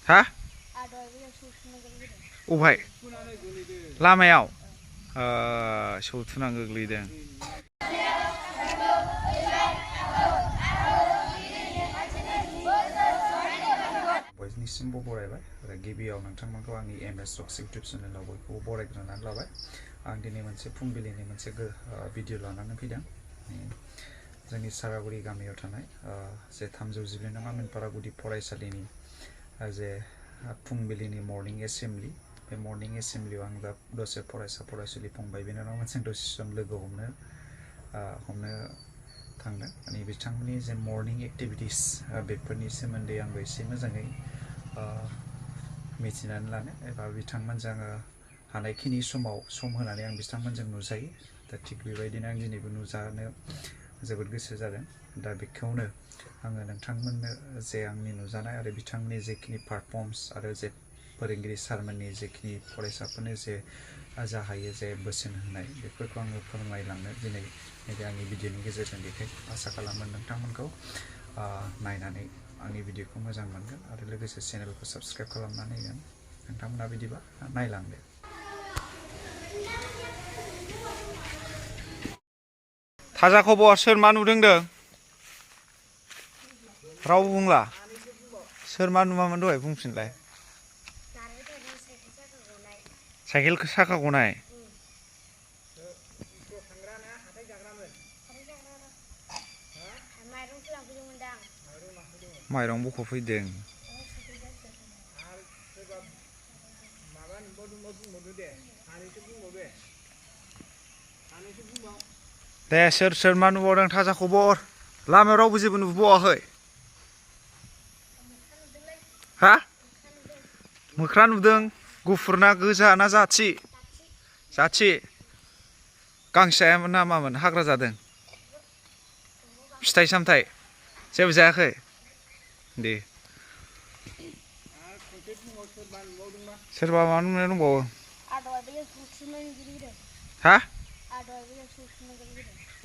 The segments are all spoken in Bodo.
हा अबहाय लामायाव सौथुना गोग्लैदों बयनिसिमबो बरायबाय आरो गिबियाव नोंथांमोनखौ आंनि MS Rocks YouTube चेनेलाव बयखौबो बरायग्रोनानै लाबाय आं दिनै मोनसे फुंबिलिनि मोनसे भिडिअ लानानै फैदों जोंनि सारागुरि गामियाव थानाय जे 312 नं आमिनपारा गुदि फरायसालिनि जे फुंबिलिनि मर्निं एसेम्बलि बे मर्निं एसेम्बलियाव आं दा दसे फरायसा फरायसुलि फंबाय बिनानावमोनजों दसे सम लोगो हमनो थांदों माने बिथांमोननि जे मर्निं एक्टिभिटिस बेफोरनि सोमोन्दै आंबो एसे मोजाङै मिथिनानै लानो एबा बिथांमोनजों हानायखिनि समाव सम होनानै आं बिथांमोनजों नुजायो दा थिग बेबायदिनो आं दिनैबो नुजानो जोबोद गोसो जादों दा बेखौनो आङो नोंथांमोननो जे आंनि नुजानाय आरो बिथांमोननि जेखिनि पारफर्मन्स आरो जे फोरोंगिरि सारमोननि जेखिनि फरायसाफोरनो जे जा हायो जे बोसोन होनाय बेफोरखौ आङो फोरमायलांनो दिनै नैबे आंनि भिडिअनि गेजेरजों बेखाय आसा खालामो नोंथांमोनखौ नायनानै आंनि भिडिअखौ मोजां मोनगोन आरो लोगोसे चेनेलखौ साबस्क्राइब खालामनानै होगोन नोंथांमोना बिदिबा नायलांदो थाजा खबर सोर मा नुदों रावबो बुंला सोर मा नुवामोन दहाय बुंफिनलाय साइकेल साखा गनाय माइरं बख'फैदों दे सोर मा नुबावदों थाजा खबर लामायाव रावबो जेबो नुबावाखै हा मोख्रा नुदों गुफुर ना गोजा ना जाथि गांसेया ना मामोन हाग्रा जादों फिथाइ सामथाइ जेबो जायाखै दे सोरबा मा नुनाय दंबावो हा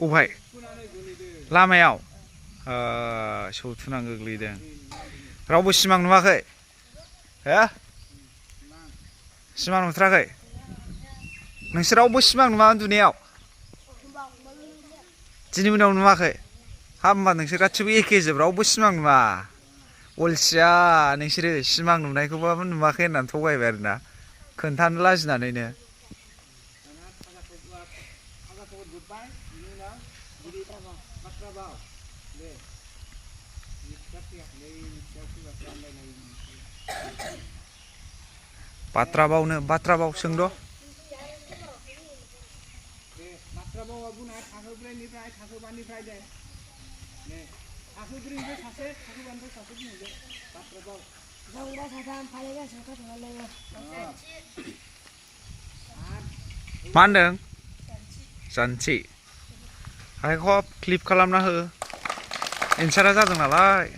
अबहाय लामायाव सौथुना गोग्लैदों रावबो सिमां नुवाखै हो सिमां नुथाराखै नोंसोर रावबो सिमां नुवा उन्दुनायाव दिनै मोनायाव नुवाखै होमबा नोंसोर गासिबो एखे जोब रावबो सिमां नुवा अलसिया नोंसोरो सिमां नुनायखौबाबो नुवाखै होननानै थगायबाय आरोना खोन्थानो लाजिनानैनो बाथ्रा बाव सोंद' मा होनदों जानसि आखाइखौ क्लिप खालामना हो एन्सारा जादों नालाय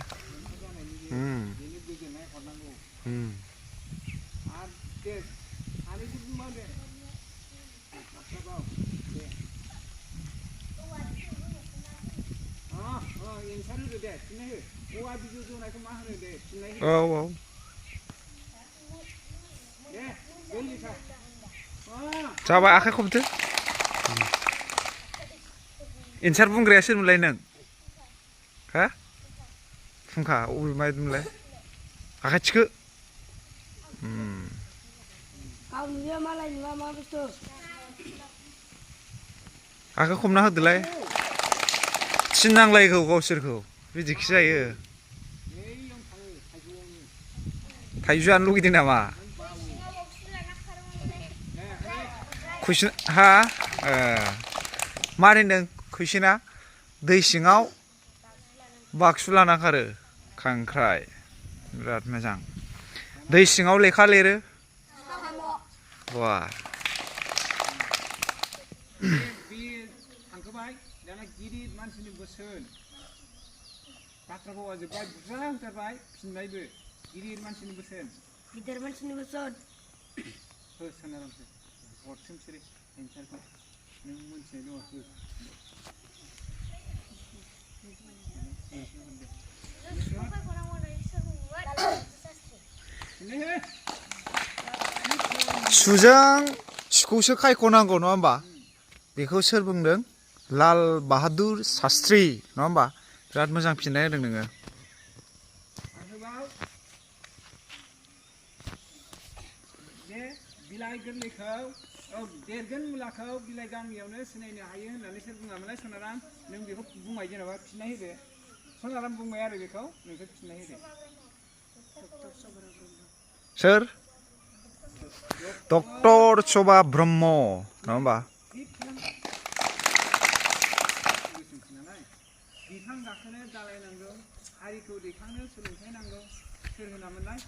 औ जाबाय आखाइ खबदो एन्सार बुंग्राया सोरमोनलाय नों हा फुंखा अबे माइदमोनलाय आखाइ थिखो आखाइ खबना होदोलाय थिननांलायगौ गावसोरखौ बिदिखि जायो थाइजौ जानो लुगैदों नामा कुइसन हा मारै होनदों कुइसना दै सिङाव बाक्सु लाना खारो खांख्राइ बिराद मोजां दै सिङाव लेखा लिरो वाह गिदिर मानसिनि बोसोन बाथ्रा भावा जोब्बाय बुरजा होथारबाय फिनबायबो गिदिर मानसिनि बोसोन हो सोनारामसो हरथों बिसोरो एन्सारखौ नों मोनथिनाय दङ सुजों सिखौसो खायख'नांगौ नङा होमबा बेखौ सोर बुंदों लाल बाहादुर शास्त्री नङा होमबा बिराद मोजां फिननाय होदों नोङो बिलाइ गोरलैखौ देरगोन मुलाखौ बिलाइ गांनैयावनो सिनायनो हायो होननानै सोर बुङामोनलाय सनाराम नों बेखौ बुंबाय जेनेबा फिननाय होदो सनाराम बुंबाय आरो बेखौ नोंसोर फिननाय होदो सोर डक्टर शोभा ब्रह्म नङा होमबा बिफां गाखोनो दालाय नांगौ हारिखौ दैखांनो सोलोंथाइ नांगौ सोर होनामोनलाय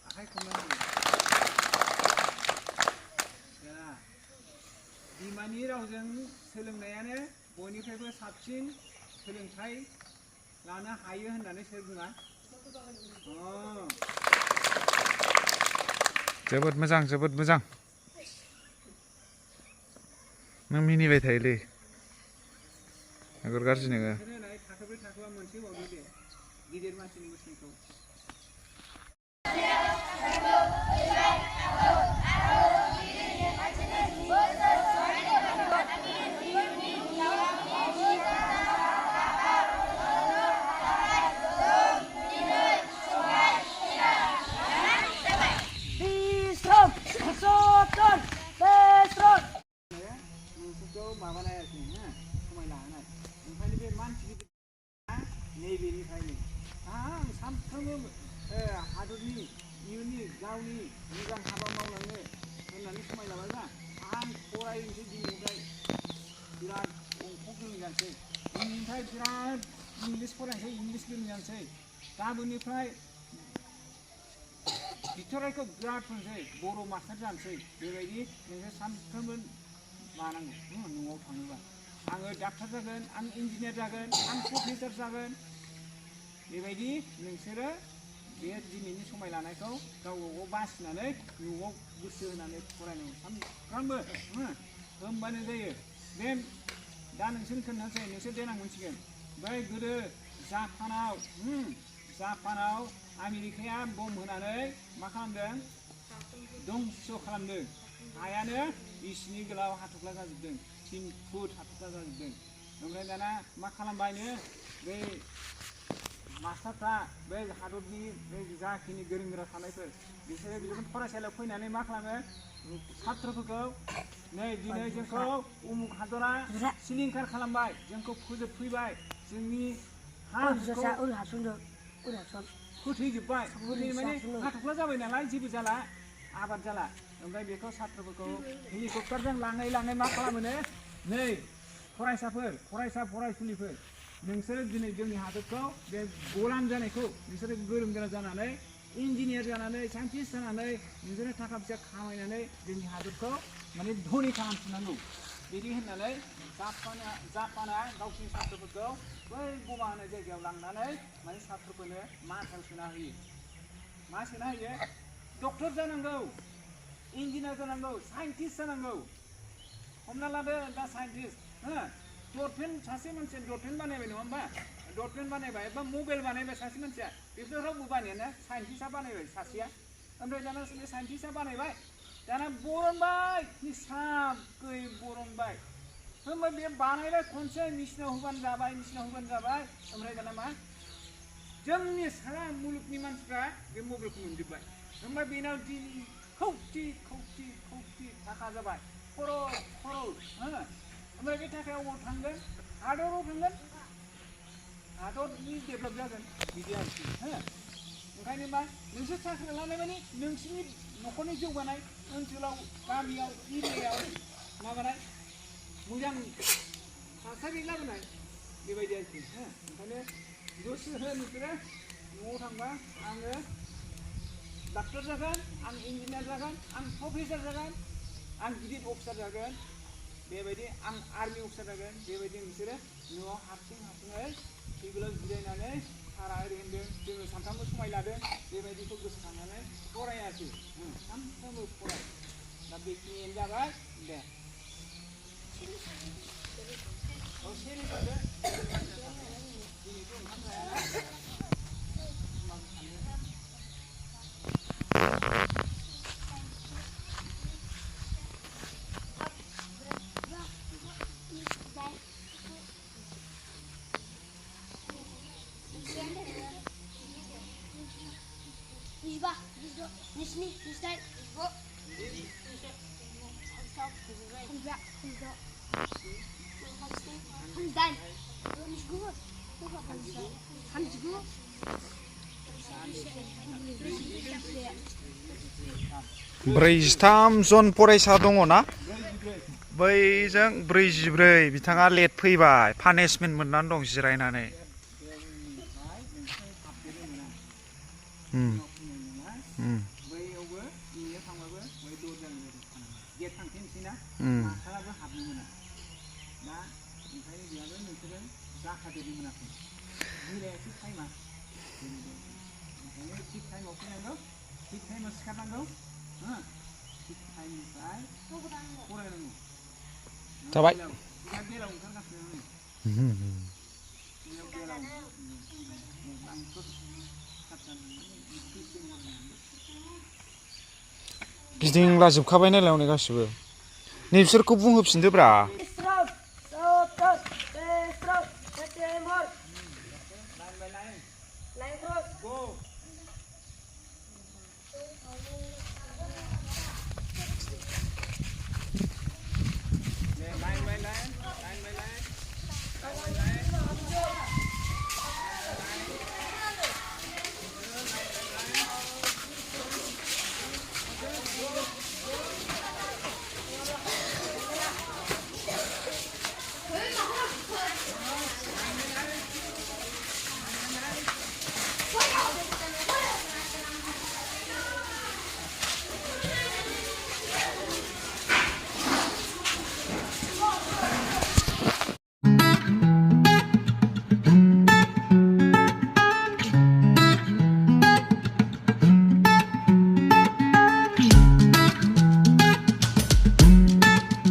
आखाइ खबनांगौ बिमानि रावजों सोलोंनायानो बयनिफ्रायबो साबसिन सोलोंथाइ लानो हायो होननानै सोर बुङा जोबोद मोजां नों मिनिबाय थायोलै नोगोर गाज्रि नोङो थाखोब्रै थाखोबा मोनसे बावदो दे गिदिर मानसिनि बोसोनखौ माबानाय आरोखि समाय लाहोनाय ओंखायनो बे मानसि नैबेनिफ्रायनो आं सानफ्रोमबो हादरनि इयुननि गावनि मोजां हाबा मावलांनो होननानै समाय लाबायबा आं फरायनोसै दिनैनिफ्राय बिराद अंख गोरों जानोसै दिनैनिफ्राय बिराद इंलिस फरायनोसै इंलिस गोरों जानोसै गाबोननिफ्राय बिथराइखौ बिराद फोरोंसै बर' मास्टार जानोसै बेबायदि नोंसोर सानफ्रोमबो लानांगौ न'आव थाङोबा आङो डाक्टार जागोन आं इन्जिनियार जागोन आं प्रफेसर जागोन बेबायदि नोंसोरो बे दिनैनि समाय लानायखौ गावबागाव बासिनानै न'आव गोसो होनानै फरायनांगौ सानफ्रामबो होमबानो जायो बे दा नोंसोर खोन्थानोसै नोंसोर देनां मोनसिगोन बै गोदो जापानाव आमेरिकाया बम होनानै मा खालामदों दंस' खालामदों हायानो बिसिनि गोलाव हाथफ्ला जाजोबदों 3 फुट हाथफ्ला जाजोबदों ओमफ्राय दाना मा खालामबायनो बै मास्टारफ्रा बै हादरनि बै जाखिनि गोरों गोरा थानायफोर बिसोरो बिदिनो फरायसालियाव फैनानै मा खालामो छात्रफोरखौ नै दिनै जोंखौ उमुक हादरा सिलिंखार खालामबाय जोंखौ फोजोबफैबाय जोंनि फोथैजोब्बाय माने हाथफ्ला जाबाय नालाय जेबो जाला आबाद जाला ओमफ्राय बेखौ छात्रफोरखौ हेलिकप्टारजों लाङै मा खालामोनो नै फरायसा फरायसुलिफोर नोंसोरो दिनै जोंनि हादरखौ बे गलाम जानायखौ नोंसोरो गोरों गोरा जानानै इन्जिनियार जानानै साइन्टिस्ट जानानै नोंसोरो थाखा फैसा खामायनानै जोंनि हादरखौ माने धनि खालामफिननांगौ बिदि होननानै जापाना गावसिनि छात्रफोरखौ बै बमा होनाय जायगायाव लांनानै माने छात्रफोरनो माथाल सोना होयो मा सोना होयो डक्टर जानांगौ इन्जिनियार जानांगौ साइन्टिस्ट जानांगौ हमना लादो दा साइन्टिस्ट डटपेन सासे मानसिया डटपेन बानायबाय नङा होमबा डटपेन बानायबाय बा मबाइल बानायबाय सासे मानसिया बेफोर रावबो बानायाना साइन्टिस्टआ बानायबाय सासेया ओमफ्राय दाना बे साइन्टिस्टआ बानायबाय दाना बरनबाय हिसाब गै बरनबाय होमबा बे बानायबाय खनसे मेसिनाव होबानो जाबाय ओमफ्राय दाना मा जोंनि सारा मुलुगनि मानसिफ्रा बे मबाइलखौ मोनजोब्बाय होमबा बेनाव खौटि थाखा जाबाय खर'र ओमफ्राय बे थाखाया अबाव थांगोन हादराव थांगोन हादरनि डेभेलप जागोन बिदि आरोखि ओंखायनो मा नोंसोर साख्रि लानाय माने नोंसोरनि न'खरनि जौगानाय ओनसोलाव गामियाव एरियायाव माबानाय मोजां थासारि लाबोनाय बेबायदि आरोखि ओंखायनो गोसो हो नोंसोरो न'आव थांबा आङो डाक्टर जागोन आं इन्जिनियार जागोन आं प्रफेसर जागोन आं गिदिर अफिसार जागोन बेबायदि आं आर्मि अफिसार जागोन बेबायदि नोंसोरो न'आव हारसिङै टेबोलाव जिरायनानै सारा ओरै होनदों जोङो सानफ्रामबो समाय लादों बेबायदिखौ गोसोखांनानै फरायाखै सानफ्रामबो फराय दा बेखिनियानो जाबाय दे सेरिस होदो दिनैथ' ओंखाम जायाना ब्रैजिथाम जन फरायसा दङ ना बैजों 44 बिथाङा लेट फैबाय पानिशमेन्ट मोननानै दं जिरायनानै बैयावबो इयो थांबाबो बै दरजानि गेट थांफिनसैना मास्टाराबो हाबनो मोना दा ओंखायनो बेयावबो नोंसोरो जाखादेरनो मोनाखै मिलायासै टाइमा ओंखायनो थिग टाइमाव फैनांगौ थिग टाइमाव सिखारनांगौ थिग टाइमनिफ्राय फरायनांगौ जाबाय दा बेलाव ओंखारगासिनो गिदिंला जोबखाबाय नालाय हनै गासिबो नै बिसोरखौ बुंहोफिनदोब्रा Line by line. Line cross. Go.